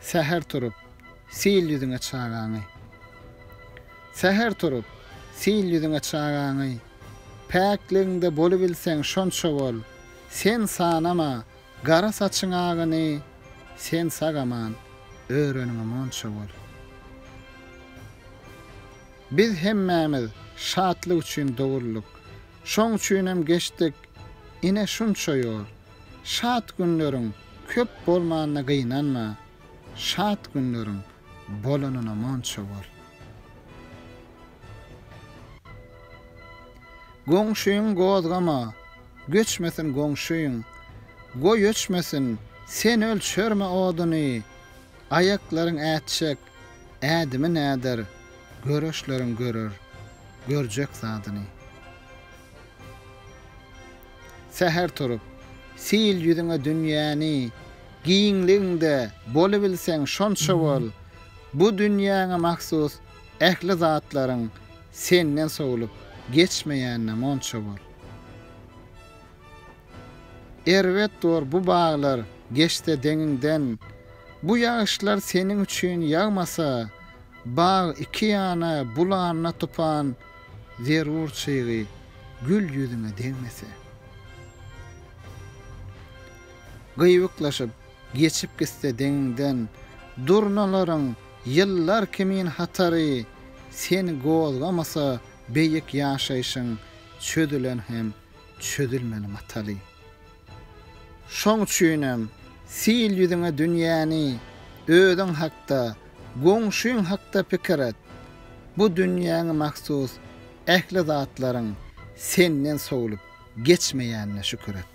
Säher turup, sil ýüzüňe çagaňy. Säher turup, sil ýüzüňe çagaňy. Päkligiňde bolubilseň şonça bol. Sen sanama gara saçyň agyny, Sen sag-aman öreniňe monça bol. Biz hemmämiz şatlyk üçin doguldyk. Şoň üçinem geçdik ine şunça ýol. Şat günleriň köp bolmanyna gynanma, Şat günleriň bolanyna monça bol. Goňşyňy gozgama, göçmesin goňşyň, Goý öçmesin, sen ölçerme oduny, Aýaklaryň ätjek ädimi näder, Göreçleriň görer görjek zadyny. Säher turup, sil ýüzüňe dünýäni, Giňligiňde bolubilseň şonça bol, Bu dünýäňe mahsus ähli zatlaryň Senden sowlup geçmeýänine monça bol. Erbet dur bu baglar geçse deňiňden, Bu ýagyşlar seniň üçin ýagmasa, Bag iki ýana bulanda tupan, Zerur çygy gül ýüzüňe degmese. Gybyklaşyp geçip gitse deňiňden, Durnalaryň ýyllar kimin hatary, Seni gozgamasa beýik ýaşaýşyň Çözülen hem çözülmeli mataly. Şoň üçinem sil ýüzüňe dünýäni, Özüň hakda, goňşyň hakda pikir et. Bu dünýäňe mahsus ähli zatlaryň Senden sowlup geçmeýänine şükür et.